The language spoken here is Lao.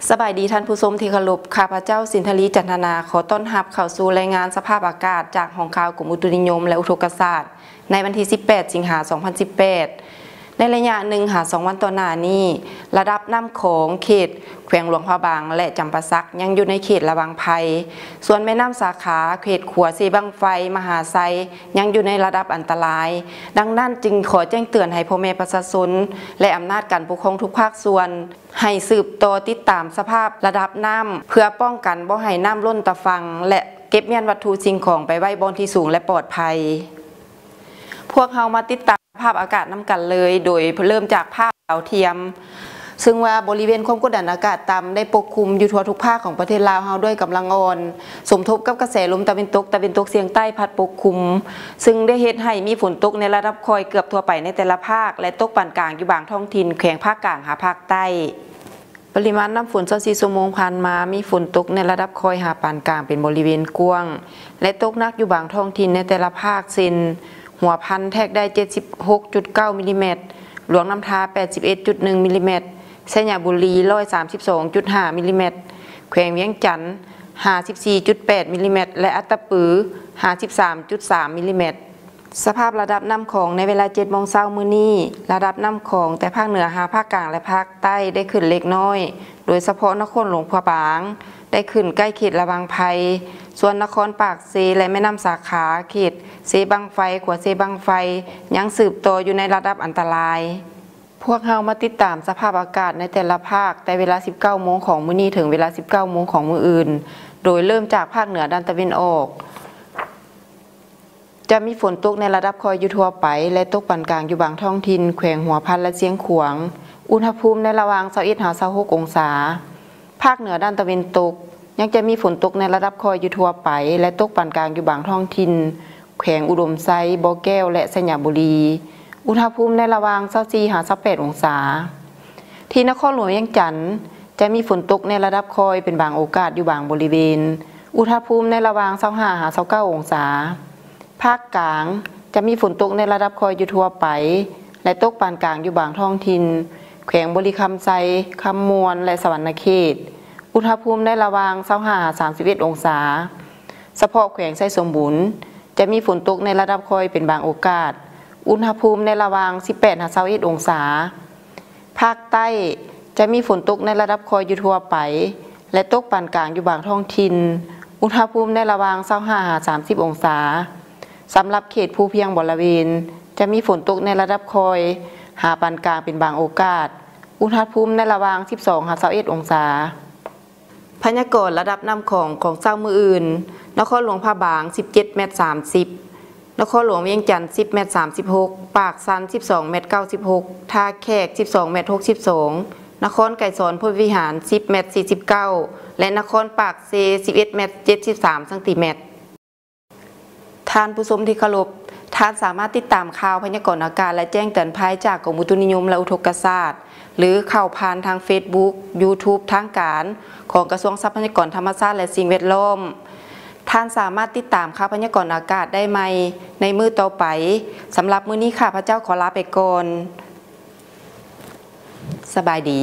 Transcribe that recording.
ສະບາຍດີທ່ານຜູ້ຊົມທີ່ເຄົາລົບ, ຂ້າພະເຈົ້າ ສິນທະລີ ຈັນທະນາ ຂໍຕ້ອນຮັບເຂົ້າສູ່ລາຍງານສະພາບອາກາດຈາກຫ້ອງຂ່າວກົມອຸຕຸນິຍົມ ແລະ ອຸທົກກະສາດ ໃນວັນທີສິບແປດ ສິງຫາ ສອງພັນສິບແປດ. ໃນໄລຍະໜຶ່ງຫາສອງວັນຕໍ່ໜ້ານີ້, ລະດັບນ້ຳຂອງເຂດແຂວງຫຼວງພະບາງ ແລະ ຈຳປາສັກ ຍັງຢູ່ໃນເຂດລະວັງໄພ, ສ່ວນແມ່ນ້ຳສາຂາເຂດຂົວເຊບັ້ງໄຟ ມະຫາໄຊ ຍັງຢູ່ໃນລະດັບອັນຕະລາຍ. ດັ່ງນັ້ນຈຶ່ງຂໍແຈ້ງເຕືອນໃຫ້ພໍ່ແມ່ປະຊາຊົນ ແລະ ອຳນາດການປົກຄອງທຸກພາກສ່ວນ ໃຫ້ສືບຕໍ່ຕິດຕາມສະພາບລະດັບນ້ຳ ເພື່ອປ້ອງກັນບໍ່ໃຫ້ນ້ຳລົ້ນຕາຝັ່ງ ແລະ ເກັບມ້ຽນວັດຖຸສິ່ງຂອງໄປໄວ້ບ່ອນທີ່ສູງ ແລະ ປອດໄພ. ພວກເຮົາມາຕິດຕາມສະພາບອາກາດນຳກັນເລີຍ, ໂດຍເລີ່ມຈາກພາບດາວທຽມ, ເຊິ່ງວ່າບໍລິເວນຄວາມກົດດັນອາກາດຕ່ຳໄດ້ປົກຄຸມຢູ່ທົ່ວທຸກພາກຂອງປະເທດລາວເຮົາດ້ວຍກຳລັງອ່ອນ, ສົມທົບກັບກະແສລົມຕາເວັນຕົກ, ຕາເວັນຕົກສຽງໃຕ້ພັດປົກຄຸມ, ເຊິ່ງໄດ້ເຮັດໃຫ້ມີຝົນຕົກໃນລະດັບຄ່ອຍເກືອບທົ່ວໄປໃນແຕ່ລະພາກ ແລະ ຕົກປານກາງຢູ່ບາງທ້ອງຖິ່ນແຂວງພາກກາງຫາພາກໃຕ້. ປະລິມານນ້ຳຝົນຊາວສີ່ຊົ່ວໂມງຜ່ານມາ ມີຝົນຕົກໃນລະດັບຄ່ອຍຫາປານກາງເປັນບໍລິເວນກວ້າງ ແລະ ຕົກໜັກຢູ່ບາງທ້ອງຖິ່ນໃນແຕ່ລະພາກ ເຊັ່ນ ຫົວພັນແທກໄດ້ເຈັດສິບຫົກຈຸດເກົ້າມິລລີແມັດ, ຫຼວງນ້ຳທາແປດສິບເອັດຈຸດໜຶ່ງມິລລີແມັດ, ໄຊຍະບູລີຮ້ອຍສາມສິບສອງຈຸດຫ້າມິລລີແມັດ, ແຂວງວຽງຈັນຫ້າສິບສີ່ຈຸດແປດມິລລີແມັດ ແລະ ອັດຕະປືຫ້າສິບສາມຈຸດສາມມິລລີແມັດ. ສະພາບລະດັບນ້ຳຂອງໃນເວລາເຈັດໂມງເຊົ້າມື້ນີ້, ລະດັບນ້ຳຂອງແຕ່ພາກເໜືອຫາພາກກາງ ແລະ ພາກໃຕ້ໄດ້ຂຶ້ນເລັກນ້ອຍ, ໂດຍສະເພາະນະຄອນຫຼວງພະບາງ ໄດ້ຂຶ້ນໃກ້ເຂດລະວັງໄພ, ສ່ວນນະຄອນປາກເຊ ແລະ ແມ່ນ້ຳສາຂາ, ເຂດເຊບັ້ງໄຟ, ຂົວເຊບັ້ງໄຟ ຍັງສືບຕໍ່ຢູ່ໃນລະດັບອັນຕະລາຍ. ພວກເຮົາມາຕິດຕາມສະພາບອາກາດໃນແຕ່ລະພາກ ແຕ່ເວລາສິບເກົ້າໂມງຂອງມື້ນີ້ເຖິງເວລາສິບເກົ້າໂມງຂອງມື້ອື່ນ, ໂດຍເລີ່ມຈາກພາກເໜືອດ້ານຕາເວັນອອກ. ຈະມີຝົນຕົກໃນລະດັບຄ່ອຍຢູ່ທົ່ວໄປ ແລະ ຕົກປານກາງຢູ່ບາງທ້ອງຖິ່ນ ແຂວງຫົວພັນ ແລະ ຊຽງຂວາງ, ອຸນຫະພູມໃນລະຫວ່າງຊາວເອັດຫາຊາວຫົກອົງສາ. ພາກເໜືອດ້ານຕາເວັນຕົກ ຍັງຈະມີຝົນຕົກໃນລະດັບຄ່ອຍຢູ່ທົ່ວໄປ ແລະ ຕົກປານກາງຢູ່ບາງທ້ອງຖິ່ນ ແຂວງອຸດົມໄຊ, ບໍ່ແກ້ວ ແລະ ໄຊຍະບູລີ, ອຸນຫະພູມໃນລະຫວ່າງຊາວສີ່ຫາຊາວແປດອົງສາ. ທີ່ນະຄອນຫຼວງວຽງຈັນ ຈະມີຝົນຕົກໃນລະດັບຄ່ອຍເປັນບາງໂອກາດຢູ່ບາງບໍລິເວນ, ອຸນຫະພູມໃນລະຫວ່າງຊາວຫ້າຫາຊາວເກົ້າອົງສາ. ພາກກາງ ຈະມີຝົນຕົກໃນລະດັບຄ່ອຍຢູ່ທົ່ວໄປ ແລະ ຕົກປານກາງຢູ່ບາງທ້ອງຖິ່ນ ແຂວງບໍລິຄຳໄຊ, ຄຳມ່ວນ ແລະ ສະຫວັນນະເຂດ, ອຸນຫະພູມໃນລະຫວ່າງຊາວຫ້າຫາສາມສິບເອັດອົງສາ. ສະເພາະແຂວງໄຊສົມບູນ ຈະມີຝົນຕົກໃນລະດັບຄ່ອຍເປັນບາງໂອກາດ, ອຸນຫະພູມໃນລະຫວ່າງສິບແປດຫາຊາວເອັດອົງສາ. ພາກໃຕ້ ຈະມີຝົນຕົກໃນລະດັບຄ່ອຍຢູ່ທົ່ວໄປ ແລະ ຕົກປານກາງຢູ່ບາງທ້ອງຖິ່ນ, ອຸນຫະພູມໃນລະຫວ່າງຊາວຫ້າຫາສາມສິບອົງສາ. ສຳລັບເຂດພູພຽງບໍລະເວນ ຈະມີຝົນຕົກໃນລະດັບຄ່ອຍຫາປານກາງເປັນບາງໂອກາດ, ອຸນຫະພູມໃນລະຫວ່າງສິບສອງຫາຊາວເອັດອົງສາ. ພະຍາກອນລະດັບນ້ຳຂອງຂອງເຊົ້າມື້ອື່ນ, ນະຄອນຫຼວງພະບາງສິບເຈັດແມັດສາມສິບ, ນະຄອນຫຼວງວຽງຈັນສິບແມັດສາມສິບຫົກ, ປາກຊັນສິບສອງແມັດເກົ້າສິບຫົກ, ທ່າແຂກສິບສອງແມັດຫົກສິບສອງ, ນະຄອນໄກສອນພົມວິຫານສິບແມັດສີ່ສິບເກົ້າ ແລະ ນະຄອນປາກເຊສິບເອັດແມັດເຈັດສິບສາມຊັງຕີແມັດ. ທ່ານຜູ້ຊົມທີ່ເຄົາລົບ, ທ່ານສາມາດຕິດຕາມຂ່າວພະຍາກອນອາກາດ ແລະ ແຈ້ງເຕືອນໄພຈາກກົມອຸຕຸນິຍົມ ແລະ ອຸທົກກະສາດ ຫຼື ເຂົ້າຜ່ານທາງເຟສບຸກ, ຢູທູບທາງການຂອງກະຊວງຊັບພະຍາກອນທຳມະຊາດ ແລະ ສິ່ງແວດລ້ອມ. ທ່ານສາມາດຕິດຕາມຂ່າວພະຍາກອນອາກາດໄດ້ໃໝ່ໃນມື້ຕໍ່ໄປ. ສຳລັບມື້ນີ້ ຂ້າພະເຈົ້າຂໍລາໄປກ່ອນ. ສະບາຍດີ.